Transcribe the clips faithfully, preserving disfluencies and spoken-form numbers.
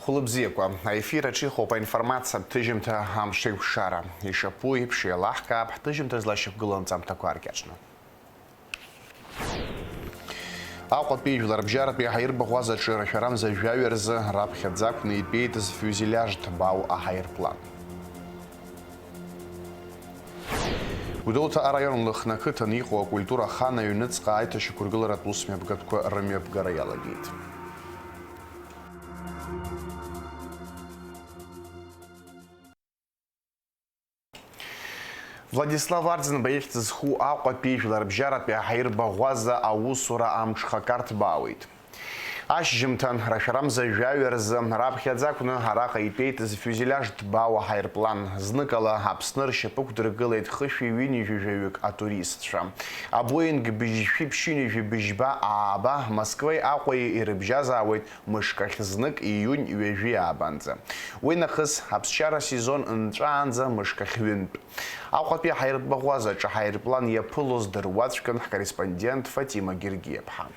Хәылбзиақәа, аефир аҿы иҟоуп аинформациатә ҭыжьымҭа Амшеикәшара. Ишаԥу еиԥш, еилаҳкаап ҳҭыжьымҭа злашьақәгылоу анҵамҭақәа ааркьаҿны. Аҟәатәи жәларбжьаратәи аҳаирбаӷәазаҿы рашәарамза жәаҩа рзы раԥхьаӡа акәны итәеит зфюзеляж ҭбаау аҳаирплан. Гәдоуҭа араион Лыхны ақыҭан иҟоу акультура ахан аҩныҵҟа аиҭашьақәыргыларатә усмҩаԥгатәқәа рымҩаԥгара иалагеит. Владислав Арӡынба ихьӡ зху Аҟәатәи жәларбжьаратәи аҳаирбаӷәаза аусура амҽхак арҭбаауеит. Ашьжьымҭан, рашәарамза жәаҩа рзы, раԥхьаӡа акәны араҟа итәеит зфюзеляж ҭбаау аҳаирплан, зныкала Аԥсны ршьапы ықәдыргылеит хышәи ҩынҩажәи жәаҩык атуристцәа. Абоинг быжьшәи ԥшьынҩажәи быжьба ааба Москвеи Аҟәеи ирыбжьазаауеит мышкахь знык, ииунь ҩажәи аабанӡа. Уи нахыс аԥсшьара сезон нҵәаанӡа мышкахь ҩынтә. Аҟәатәи аҳаирбаӷәазаҿы аҳаирплан иаԥылоз дыруаӡәкын ҳкорреспондент Фатима Гергиаԥҳа.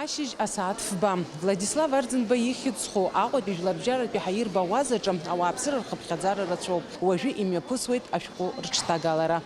Ашьыжь асааҭ фба. Владислав Арӡынба ихьӡ зху Аҟәатәи жәларбжьаратәи ҳаирбаӷәазаҿы ауааԥсыра рхыԥхьаӡара рацәоуп. Уажәы имҩаԥысуеит ашәҟәы рыҽҭагалара.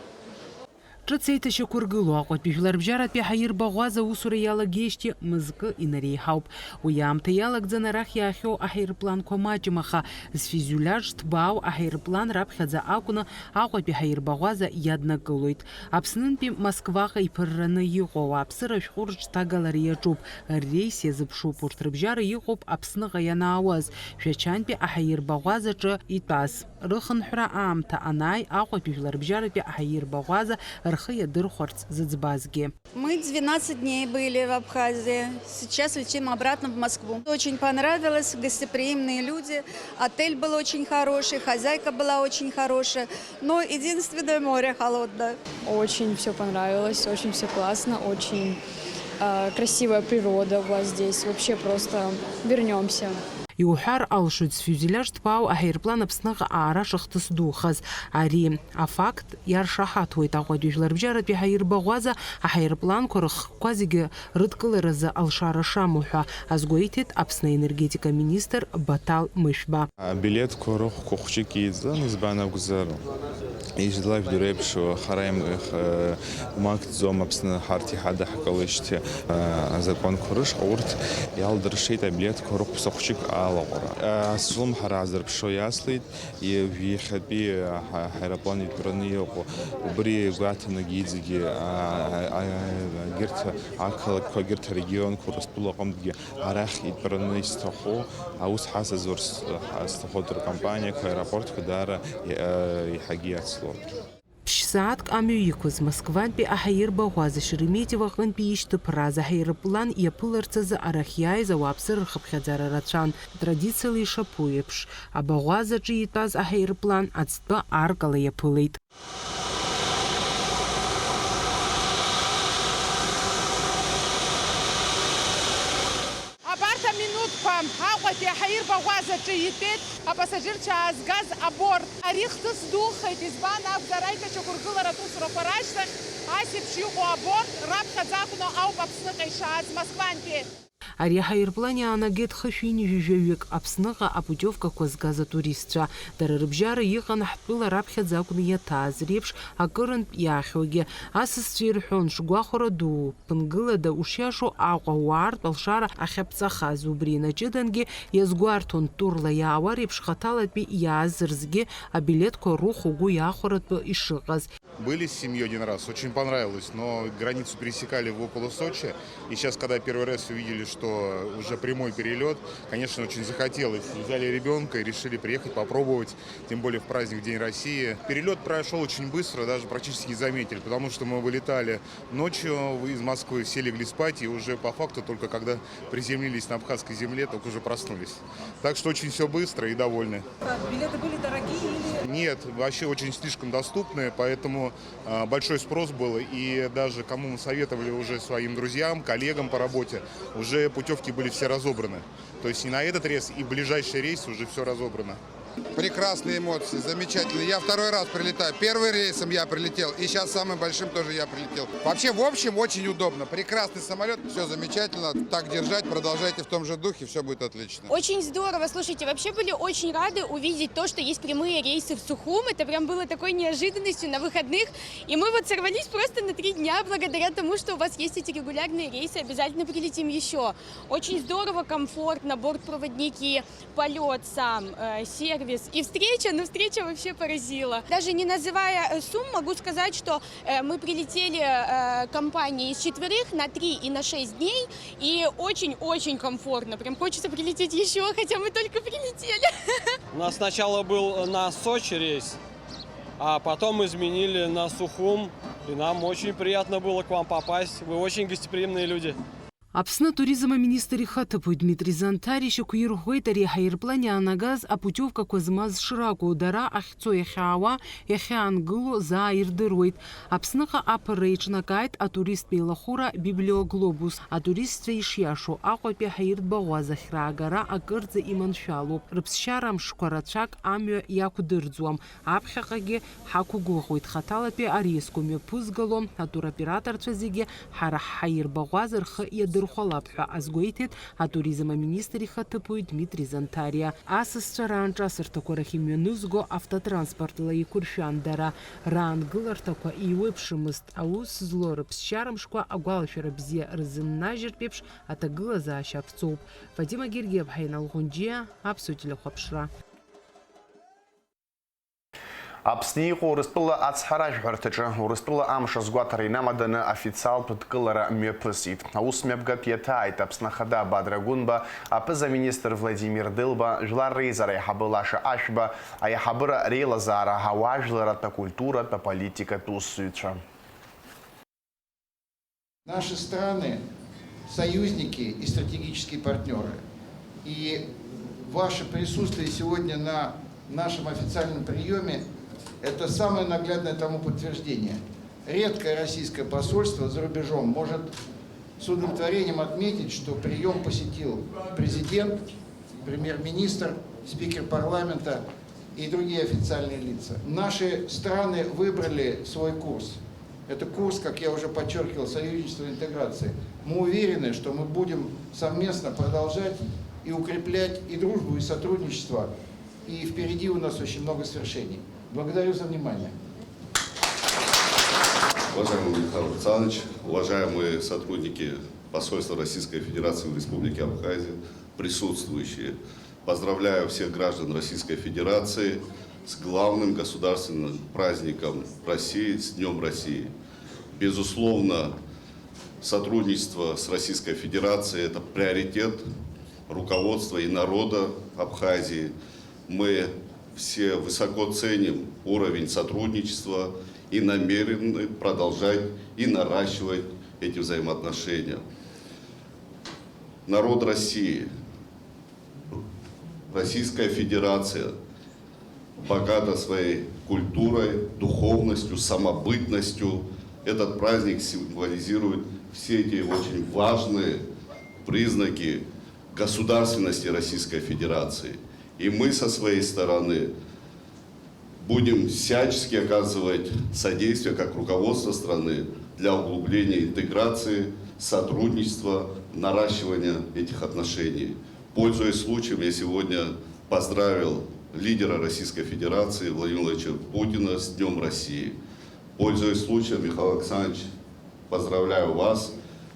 Ҿыц еиҭашьақәыргылоу Аҟәатәи жәларбжьаратәи ҳаирбаӷәаза аусура иалагеижьҭеи мызкы инареиҳауп. Уи аамҭа иалагӡаны арахь иаахьоу аҳаирпланқәа маҷым, аха зфюзеляж ҭбаау аҳаирплан раԥхьаӡа акәны Аҟәатәи ҳаирбаӷәаза иаднакылоит. Аԥснынтәи Москваҟа иԥырраны иҟоу ауааԥсыра ашәҟәы рыҽҭагалара иаҿуп, ррейс иазыԥшуп, урҭ рыбжьара иҟоуп Аԥсныҟа ианаауаз, Шәачантәи аҳаирбаӷәазаҿы итәаз. Рыхынҳәра аамҭа анааи, Аҟәатәи жәларбжьаратәи аҳаирбаӷәаза рхы иадырхәарц зыӡбазгьы. Мы двенадцать дней были в Абхазии. Сейчас летим обратно в Москву. Очень понравилось, гостеприимные люди, отель был очень хороший, хозяйка была очень хорошая, но единственное, море холодное. Очень всё понравилось, очень всё классно, очень, э, красивая природа у вас здесь. Вообще просто вернёмся. Иуҳәар алшоит, зфюзеляж ҭбаау аҳаирплан Аԥсныҟа аара шахҭыс духаз. Ари афакт иаршаҳаҭуеит Аҟәатәи жәларбжьаратәи ҳаирбаӷәаза аҳаирпланқәа рыхкқәа зегьы рыдкыларазы алшара шамоу ҳәа азгәеиҭеит Аԥсны аенергетика министр Баҭал Мышәба. Абилеҭқәа рыхәқәа хәҷык еизан, избан акәзар, излажәдыруа еиԥш, хара им-, х-, умакӡом Аԥсны ҳарҭ иҳадаҳкылеижьҭеи, а, азакәанқәа рышҟа урҭ иалдыршеит абилеҭқәа рыхәԥса хәҷык алаҟәра. А, слымҳара аазырԥшуа иаслеит, и-, иахьатәи аҳа-, аҳаирплан итәраны иҟоу, убри игәаҭанагьы иҵегьы, а, а, а, егьырҭ ақалақьқәа, егьырҭ арегионқәа Урыстәыла аҟынтәгьы арахь итәраны изҭаху, аус ҳацызур с-, ҳа-, зҭаху ркомпаниақәа, аеропортқәа даара, э, еиҳагьы иацлон. Ԥшь-сааҭк амҩа иқәыз Москвантәи аҳаирбаӷәаза Шереметьево аҟынтәи ишьҭыԥрааз аҳаирплан иаԥыларц азы арахь иааиз ауааԥсыра рхыԥхьаӡара рацәан, традициала ишаԥу еиԥш, абаӷәазаҿы итәаз аҳаирплан ацҭәы аркала иаԥылеит. Абарҭ аминуҭқәа Аҟәатәи аҳаирбаӷәазаҿы итәеит апассажирцәа аазгаз аборт. Ари хҭыс духеит, избан акәзар, аиҭашьақәыргыларатә усурақәа рашьҭахь ас еиԥш иҟоу аборт раԥхьаӡа акәны ауп Аԥсныҟа ишааз Москвантәи. Ари аҳаирплан иаанагеит хышә ҩынҩажәи жәаҩык Аԥсныҟа апутиовкақәа згаз атуристцәа. Дара рыбжьара иҟан ҳтәыла раԥхьаӡа акәны иаҭааз реиԥш акырынтә иаахьоугьы. Асасцәа ирҳәон, шгәахәара дуу, ԥынгылада ушиашоу Аҟәа уаартә алшара ахьаԥҵахаз, убри инаҷыдангьы иазгәарҭон, турла иаауа реиԥш хаҭалатәи иааз рзгьы абилеҭқәа рухә угәы иахәаратәы ишыҟаз. Были с семьёй один раз, очень понравилось, но границу пересекали в около Сочи, и сейчас, когда первый раз увидели, что уже прямой перелёт, конечно, очень захотелось. Взяли ребёнка и решили приехать попробовать, тем более в праздник День России. Перелёт прошёл очень быстро, даже практически не заметили, потому что мы вылетали ночью из Москвы, все легли спать, и уже по факту только когда приземлились на абхазской земле, только уже проснулись. Так что очень всё быстро и довольны. Так, билеты были дорогие или? Нет, вообще очень слишком доступные, поэтому, а, большой спрос был, и даже кому мы советовали уже своим друзьям, коллегам по работе, уже путёвки были все разобраны. То есть и на этот рейс, и в ближайший рейс уже всё разобрано. Прекрасные эмоции, замечательные. Я второй раз прилетаю. Первым рейсом я прилетел, и сейчас самым большим тоже я прилетел. Вообще, в общем, очень удобно. Прекрасный самолет, все замечательно. Так держать, продолжайте в том же духе, все будет отлично. Очень здорово. Слушайте, вообще были очень рады увидеть то, что есть прямые рейсы в Сухум. Это прям было такой неожиданностью на выходных. И мы вот сорвались просто на три дня благодаря тому, что у вас есть эти регулярные рейсы. Обязательно прилетим еще. Очень здорово, комфортно, бортпроводники, полет сам, э, сервис и встреча. Ну, встреча вообще поразила. Даже не называя э, сумм, могу сказать, что э, мы прилетели э, компанией из четверых на три и на шесть дней. И очень-очень комфортно. Прям хочется прилететь еще, хотя мы только прилетели. У нас сначала был на Сочи рейс, а потом изменили на Сухум. И нам очень приятно было к вам попасть. Вы очень гостеприимные люди. Аԥсны атуризм аминистр ихаҭыԥуаҩ Дмитри Занҭариа ишьақәирӷәӷәеит ари аҳаирплан иаанагаз апутиовкақәа змаз шракәу, дара ахьцо, иахьаауа, иахьаангыло заа ирдыруеит. Аԥсныҟа аԥырра еиҿнакааит атуристтә еилахәыра Библиоглобус. Атуристцәа ишиашоу, Аҟәатәи аҳаиртә баӷәаза ахьраагара акырӡа иманшәалоуп. Рыԥсшьара мшқәа рацәак амҩа иақәдырӡуам. Аԥхьаҟагьы ҳақәгәыӷуеит, хаҭалатәи арискқәа мҩаԥызгало, атуроператорцәа зегьы ҳара ҳҳаирбаӷәаза рхы иадырхәалап ҳәа азгәеиҭеит атуризм аминистр ихаҭыԥуаҩ Дмитри Занҭариа. Асасцәа раанҿасырҭақәа рахь имҩанызго автотранспортла еиқәыршәан дара. Раангыларҭақәа еиуеиԥшымызт, аус злоу рыԥсшьара мшқәа агәалашәара бзиа рзыннажьыртә еиԥш аҭагылазаашьа аԥҵоуп. Фатима Гергиаԥҳа, Инал Ӷәынџьиа, Аԥсуа телехәаԥшра. Аԥсны иҟоу Урыстәыла ацҳаражәҳәарҭаҿы Урыстәыла амш азгәаҭара инамаданы официалтә дкылара мҩаԥысит. Аус мҩаԥгатә иаҭааит Аԥсны Ахада Бадра Гәынба, аԥыза-министр Владимир Дылба, Жәлар Реизара аиҳабы Лаша Ашәба, аиҳабыра реилазаара, ауаажәларатә, акультуратә, аполитикатә усзуҩцәа. Наши страны — союзники и стратегические партнёры. И ваше присутствие сегодня на нашем официальном приёме — это самое наглядное тому подтверждение. Редкое российское посольство за рубежом может с удовлетворением отметить, что приём посетил президент, премьер-министр, спикер парламента и другие официальные лица. Наши страны выбрали свой курс. Это курс, как я уже подчеркивал, союзничества и интеграции. Мы уверены, что мы будем совместно продолжать и укреплять и дружбу, и сотрудничество. И впереди у нас очень много свершений. Благодарю за внимание. Уважаемый Михаил Александрович, уважаемые сотрудники посольства Российской Федерации в Республике Абхазия, присутствующие, поздравляю всех граждан Российской Федерации с главным государственным праздником России, с Днём России. Безусловно, сотрудничество с Российской Федерацией — это приоритет руководства и народа Абхазии. Мы все высоко ценим уровень сотрудничества и намерены продолжать и наращивать эти взаимоотношения. Народ России, Российская Федерация богата своей культурой, духовностью, самобытностью. Этот праздник символизирует все эти очень важные признаки государственности Российской Федерации. И мы со своей стороны будем всячески оказывать содействие как руководство страны для углубления интеграции, сотрудничества, наращивания этих отношений. Пользуясь случаем, я сегодня поздравил лидера Российской Федерации Владимира Владимировича Путина с Днём России. Пользуясь случаем, Михаил Александрович, поздравляю вас,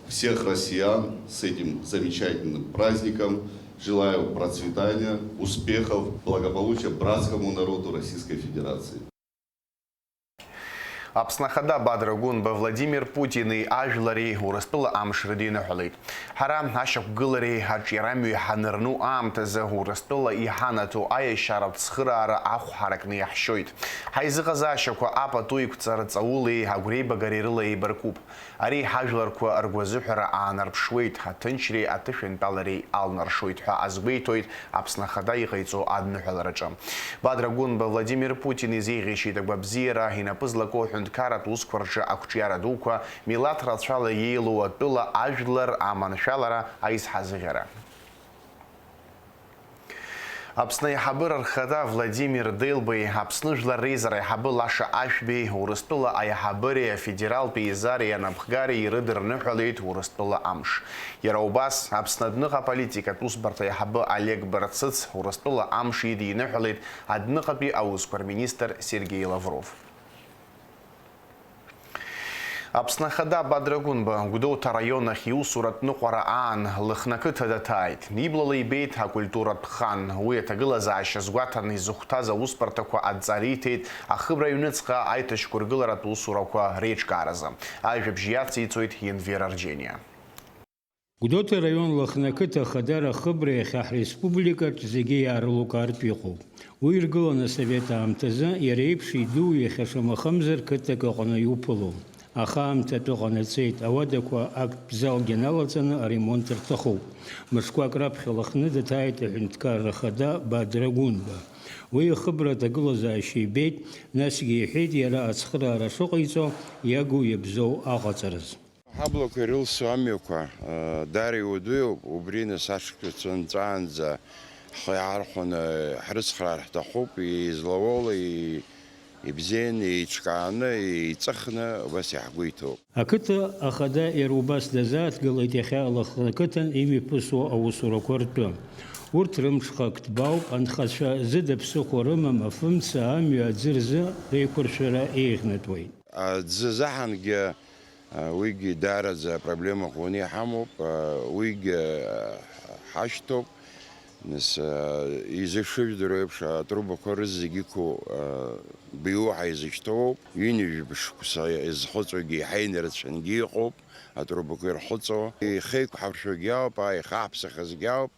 всех россиян с этим замечательным праздником. Желаю процветания, успехов, благополучия братскому народу Российской Федерации. Аԥсны Ахада Бадра Гәынба Владимир Путини ажәлари Урыстәыла амш рыдиныҳәалеит. Ҳара ашьақәгылареи аҿиарамҩеи ҳанырну аамҭазы Урыстәыла иҳанаҭо аиашьаратә цхыраара ахә ҳаракны иаҳшьоит. Ҳаизыҟазаашьақәа апату еиқәҵара ҵаулеи агәреибагареи рыла еибаркуп. Ари ҳажәларқәа ргәазыҳәара аанарԥшуеит, аҭынчреи аҭышәынтәалареи алнаршоит ҳәа азгәеиҭоит Аԥсны Ахада иҟаиҵо адныҳәалараҿы. Бадра Гәынба Владимир Путин изеиӷьеишьеит агәабзиара, инапы злаку аҳәынҭқарратә усқәа рҿы ақәҿиара дуқәа, милаҭ рацәала иеилоу атәыла ажәлар аманшәалара, аизҳазыӷьара. Аԥсны аиҳабыра рхада Владимир Делбеи, Аԥсны Жәлар Реизара аиҳабы Лаша Ашәбеи, Урыстәыла аиҳабыреи афедералтә еизареи анапхгареи ирыдырныҳәалеит Урыстәыла амш. Иара убас, Аԥсны адәныҟа аполитикатә усбарҭа аиҳабы Олег Барцыц Урыстәыла амш идиныҳәалеит адәныҟатәи аусқәа рминистр Сергеи Лавров. Аԥсны Ахада Бадра Гәынба Гәдоуҭа араион ахь иусуратә ныҟәара аан Лыхны ақыҭа даҭааит. Иблала ибеит акультуратә хан. Уи аҭагылазаашьа азгәаҭаны изыхәҭаз аусбарҭақәа адҵа риҭеит ахыбра аҩныҵҟа аиҭашьқәыргыларатә усурақәа реиҿкааразы. Ажәабжь иацицоит Енвер Арџьениа. Гәдоуҭа араион Лыхны ақыҭа ахадара ахыбра иахьа ҳреспубликаҿ зегьы иаарылукаартә иҟоуп. Уи иргылан асовет аамҭазы, иара еиԥш иду иахьа шамахамзар қыҭак ыҟаны иуԥылом. Аха аамҭа атәы ҟанаҵеит, ауадақәа актә залгьы налаҵаны аремонт рҭахуп. Мышқәак раԥхьа Лыхны даҭааит аҳәынҭқарра ахада Бадра Гәынба. Уи ахыбра аҭагылазаашьа ибеит, насгьы иҳәеит иара ацхыраара шыҟаиҵо, иагу иабзоу аҟаҵараз. Аҳаблақәа ирылсу амҩақәа, даара иуадаҩуп, убри нас ашықәс анҵәаанӡа ҳхы иаархәаны ҳрыцхраар ҳҭахуп, излауоула, и-, ибзианы, еиҿкааны, еиҵыхны убас иаҳгәы иҭоуп. Ақыҭа ахада иара убас дазааҭгылеит иахьа Лыхны ақыҭан имҩаԥысуа аусурақәа ртәы. Урҭ рымҽхак ҭбаауп, анхацәа зыда ԥсыхәа рымам, афымца, амҩа, аӡы рзы реиқәыршәара еиӷьнатәуеит. Аӡы заҳангьы, а, уигьы даараӡа апроблема ӷәӷәаны иҳамоуп, а, уигьы, а, ҳашьҭоуп. Нас, а, изышәыжәдыруа еиԥш, атрубақәа рызегь иқәу, а, биуҳа изышьҭоуп. Ҩынҩажәа шықәса изхыҵуагьы еиҳа инарацәангьы иҟоуп, атрубақәа ирхыҵуа. Ихеиқәҳаршәогьы ауп, а, ихаҳԥсахьазгьы ауп.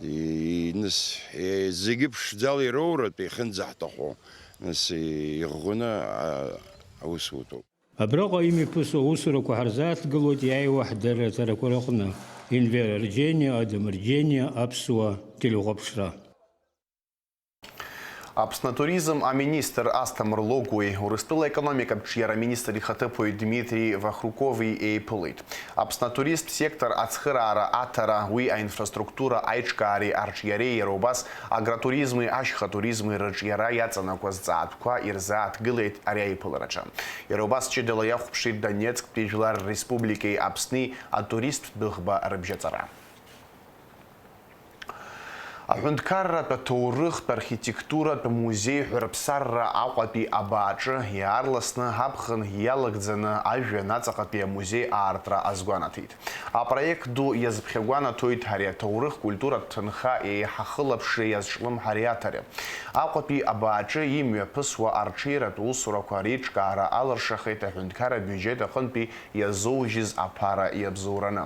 И-, нас, е-, зегьы ԥшӡала ироуратәы ихьынӡаҳҭаху, нас, и-, иӷәӷәаны, а, аус утәуп. Абраҟа имҩаԥысуа аусурақәа ҳарзааҭгылоит иааиуа ҳдырраҭарақәа рыҟны. Енвер Арџьениа, Адам Арџьениа, Аԥсуа телехәаԥшра. Аԥсны атуризм аминистр Асҭамыр Логәуеи Урыстәыла аекономикатә ҿиара аминистр ихаҭыԥуаҩ Дмитри Вахрукови еиԥылеит. Аԥсны атуристтә сектор ацхыраара аҭара, уи аинфраструктура аиҿкаареи арҿиареи, иара убас агротуризми ашьха туризми рыҿиара иаҵанакуаз ҵаатәқәа ирзааҭгылеит ари аиԥылараҿы. Иара убас ҷыдала иахәаԥшит Донецктәи Жәлар Республикеи Аԥсни атуристтә дәыӷба рыбжьаҵара. Аҳәынҭқарратә аҭоурыхтә архитектуратә музеи ҳәырԥсарра Аҟәатәи абааҿы иаарласны аԥхын иалагӡаны ажәҩан аҵаҟатәи амузеи аартра азгәанаҭеит. Апроект ду иазԥхьагәанаҭоит ари аҭоурых-культуратә ҭынха еиҳа хылаԥшреи азҿлымҳареи аҭара. Аҟәатәи абааҿы имҩаԥысуа арҽеиратә усурақәа реиҿкаара алыршахеит аҳәынҭқар абиуџьет аҟынтәи иазоужьыз аԥара иабзоураны.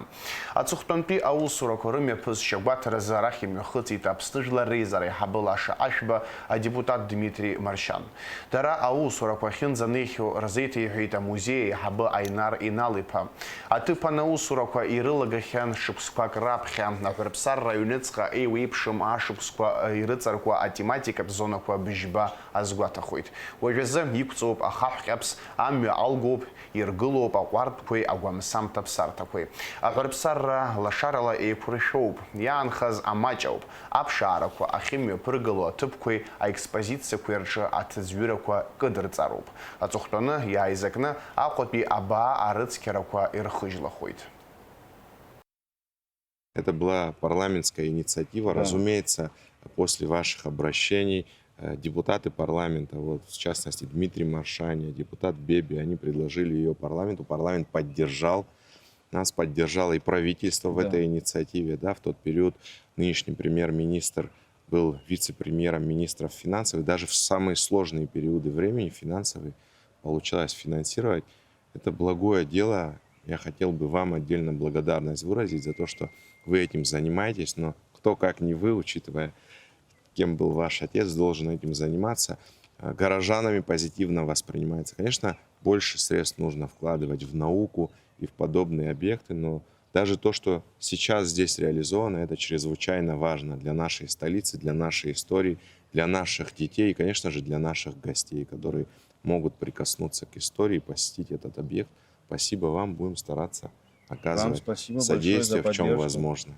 Аҵыхәтәантәи аусурақәа рымҩаԥысшьа гәаҭаразы арахь имҩахыҵит Аԥсны Жәлар Реизара аиҳабы Лаша Ашәба, адепутат Дмитри Маршьан. Дара аусурақәа ахьынӡанеихьоу рзеиҭеиҳәеит амузеи аиҳабы Аинар Инал-иԥа. Аҭыԥан аусурақәа ирылагахьан шықәсқәак раԥхьа, аҳәырԥсарра аҩныҵҟа еиуеиԥшым ашықәсқәа ирыҵаркуа атематикатә зонақәа быжьба азгәаҭахоит. Уажәазы иқәҵоуп ахаҳә ҟьаԥс, амҩа алгоуп, иргылоуп аҟәардәқәеи агәамсамҭа ԥсарҭақәеи. Аҳәырԥсарра лашарала еиқәыршәоуп, иаанхаз амаҷ ауп, аԥшаарақәа ахьымҩаԥыргало аҭыԥқәеи аекспозициақәеи рҿы аҭыӡҩырақәа кыдырҵароуп. Аҵыхәтәаны иааизакны Аҟәатәи абаа арыцқьарақәа ирхыжьлахоит. Это была парламентская инициатива. Да. Разумеется, после ваших обращений, э, депутаты парламента, вот, в частности, Дмитрий Маршаня, депутат Беби, они предложили её парламенту. Парламент поддержал. Нас поддержало и правительство в Да. этой инициативе. Да, в тот период нынешний премьер-министр был вице-премьером, министром финансов. И даже в самые сложные периоды времени финансовые получалось финансировать. Это благое дело. Я хотел бы вам отдельно благодарность выразить за то, что вы этим занимаетесь, но кто, как не вы, учитывая, кем был ваш отец, должен этим заниматься. А, горожанами позитивно воспринимается. Конечно, больше средств нужно вкладывать в науку и в подобные объекты, но даже то, что сейчас здесь реализовано, это чрезвычайно важно для нашей столицы, для нашей истории, для наших детей и, конечно же, для наших гостей, которые могут прикоснуться к истории, посетить этот объект. Спасибо вам, будем стараться Вам оказывать спасибо большое за содействие, в чём поддержку. возможно.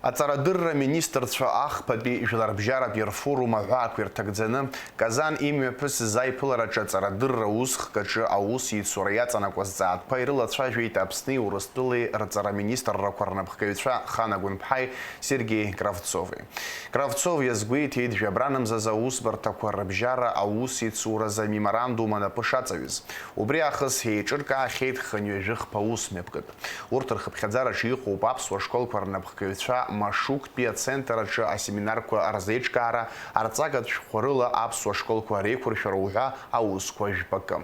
Аҵарадырра министрцәа ахԥатәи жәларбжьаратәи рфорум аҳәаақәа ирҭагӡаны, Казан имҩаԥысыз аиԥылараҿы аҵарадырра усхк аҿы аус ицура иаҵанакуаз ҵаатәқәа ирылацәажәеит Аԥсни Урыстәылеи рҵара министррақәа рнапхгаҩцәа Хана Гәынԥҳаи Сергеи Кравцови. Кравцов иазгәеиҭеит, жәабранамзазы аусбарҭақәа рыбжьара аус ицуразы амеморандум анапы шаҵаҩыз. Убри аахыс еиҿыркаахьеит хынҩажәи хԥа усмҩаԥгатә. Урҭ рхыԥхьаӡараҿы иҟоуп аԥсуа школқәа рнапхгаҩцәа, Машуктәи ацентр аҿы асеминарқәа рзеиҿкаара, арҵагатә шәҟәқәа рыла аԥсуа школқәа реиқәыршәара уҳәа аусқәа жәпакы.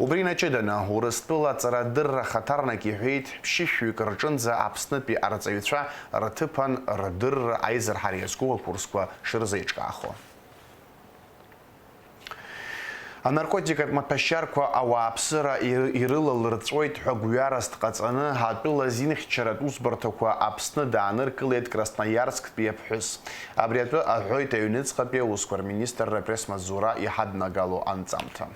Убри инаҷыданы, Урыстәыла аҵарадырра ахаҭарнак иҳәеит, ԥшьышәҩык рҿынӡа Аԥснытәи арҵаҩцәа рҭыԥан рдырра аизырҳара иазку акурсқәа шырзеиҿкаахо. Анаркотикатә маҭәашьарқәа ауааԥсыра ир-, ирылалырҵәоит ҳәа гәҩарас дҟаҵаны, атәыла азинхьчаратә усбарҭақәа Аԥсны дааныркылеит Красноиарсктәи аԥҳәыс. Абри атәы аҳәоит аҩныҵҟатәи аусқәа рминистрра апресс-маҵзура иҳаднагало анҵамҭа.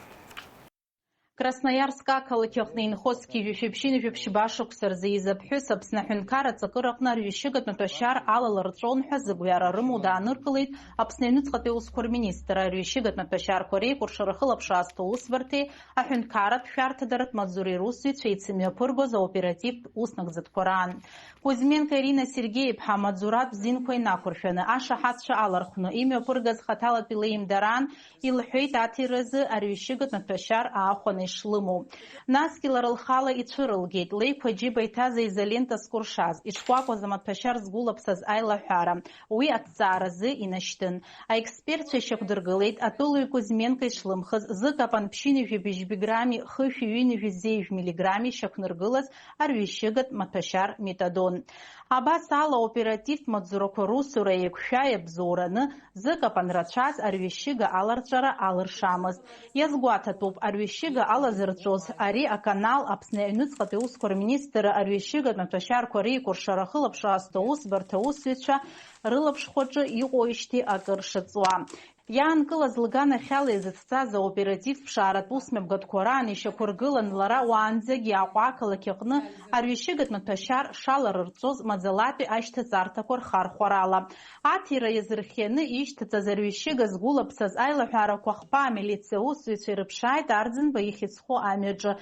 Красноиарск ақалақь аҟны инхо зқьи жәшәи ԥшьынҩажәи ԥшьба шықәса рзы ииз аԥҳәыс Аԥсны аҳәынҭқарра аҵакыраҟны арҩашьыгатә маҭәашьар алалырҵәон ҳәа зыгәҩара рымоу дааныркылеит Аԥсны аҩныҵҟатәи аусқәа рминистр, арҩашьыгатә маҭәашьарқәа реикәыршара ахылаԥшра азҭо аусбарҭеи аҳәынҭқарратә шәарҭадаратә маҵзуреи русзуҩцәа еицымҩаԥыргоз аоперативтә уснагӡатәқәа раан. Кузьменко Ирина Сергеи-иԥҳа амаҵзуратә зинқәа инақәыршәаны, ашаҳаҭцәа алархәны имҩаԥыргаз хаҭалатәи леимдараан илҳәеит аҭиразы арҩашьыгатә маҭәашьар аахәаны ишлымоу. Насгьы лара лхала ицәырылгеит, леиқәа аџьыба иҭаз аизолента зкәыршаз, ишкәакәаз амаҭәашьар згәылаԥсаз аилаҳәара, уи аҭҵааразы инашьҭын. Аекспертцәа ишьақәдыргылеит атәылаҩ Кузьменко ишлымхыз зыкапан ԥшьынҩажәи быжьби грамми хышәи ҩынҩажәи зеижә миллиграмми ишьақәнаргылаз арҩашьыгатә маҭәашьар метадон. Абас ала аоперативтә маҵзурақәа русура еиқәшәа иабзоураны, зыкапан рацәаз арҩашьыга аларҵәара алыршамызт. Иазгәаҭатәуп, арҩашьыга алазырҵәоз ари аканал Аԥсны аҩныҵҟатәи аусқәа рминистрра арҩашьыгатә маҭәашьарқәа реикәыршара ахылаԥшра азҭо аусбарҭа аусзуҩцәа рылаԥшхәаҿы иҟоуижьҭеи акыр шыҵуа. Иаанкылаз лганахьала изыцҵаз аоперативтә ԥшааратә усмҩаԥгатәқәа раан ишьақәыргылан лара уаанӡагьы Аҟәа ақалақь аҟны арҩашьыгатә маҭәашьар шаларырҵәоз маӡалатәи ашьҭаҵарҭақәа рхархәарала. Аҭира иазырхианы ишьҭаҵаз арҩашьыга згәылаԥсаз аилаҳәарақәа хԥа амилициа аусзуҩцәа ирыԥшааит Арӡынба ихьӡ зху амҩаҿы.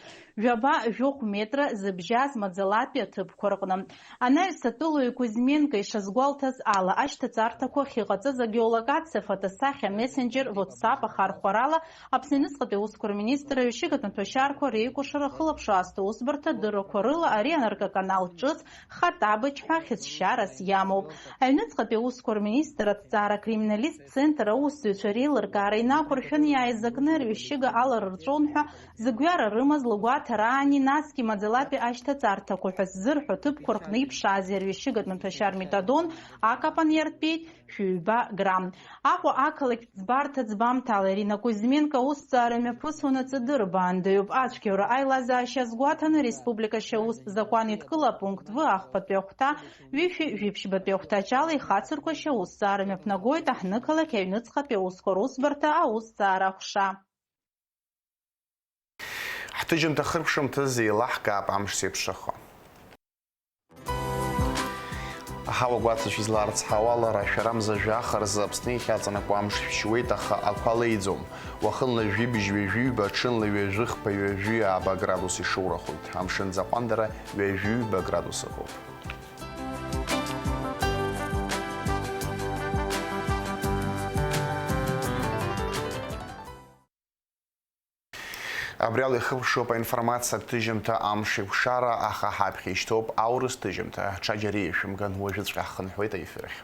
Жәаба жәохә метра зыбжьаз маӡалатәи аҭыԥқәа рҟны. Анаҩс атәылаҩ Кузьменко ишазгәалҭаз ала, ашьҭаҵарҭақәа ахьыҟаҵаз агеолокациа фотосахьа мессенџьер WhatsApp ахархәарала Аԥсны аҩныҵҟатәи аусқәа рминистр арҩашьыгатә маҭәашьарқәа реикәыршара ахылаԥшра азҭо аусбарҭа адыррақәа рыла ари анаркоканал ҿыц Хатабыч ҳәа хьыӡшьарас иамоуп. Аҩныҵҟатәи аусқәа рминистр аҭҵаара акриминалисттә центр аусзуҩцәа реилыркаара инақәыршәаны иааизакны арҩашьыга аларырҵәон ҳәа зыгәҩара рымаз лгәаҭара аани, насгьы маӡалатәи ашьҭаҵарҭақәа ҳәа ззырҳәо аҭыԥқәа рҟны иԥшааз арҩашьыгатә маҭәашьар метадон акапан иартәеит шәи ҩба грамм. Аҟәа ақалақьтә ӡбарҭа ӡбамҭала Ирина Кузьменко аусҭҵаара мҩаԥысуан аҵыдырбаандаҩуп. Ацәгьоура аилазаашьа азгәаҭаны, республика ашьаустә закәан еидкыла апункт В ахԥатәи ахәҭа, ҩышәи жәибжьбатәи ахәҭаҷ ала ихацырку ашьаусҭҵаара мҩаԥнагоит аҳҭнықалақь аҩныҵҟатәи аусқәа русбарҭа аусҭҵаара аҟәша. Ҳҭыжьымҭа хыркәшамҭаз еилаҳкаап амш зеиԥшрахо. Аҳауа гәацәа шәызлаарцҳауа, лара шәарамза жәаха рзы Аԥсны иахьаҵанакуа амш шәшьуеит, аха ақәа леиӡом. Уахынла жәибжь ҩажәиҩба, аҽынла ҩажәихԥа, ҩажәи ааба градус ишоурахоит. Амшын аӡы аҟәандара ҩажәиҩба градус ыҟоуп. Абри ала ихыркәшоуп аинформациатә ҭыжьымҭа амш еиқәшара, аха ҳаԥхьа ишьҭоуп аурыс ҭыжьымҭа. Ҽаџьара ишәымган, уажәыҵәҟьа ҳхынҳәуеит аефир ахь.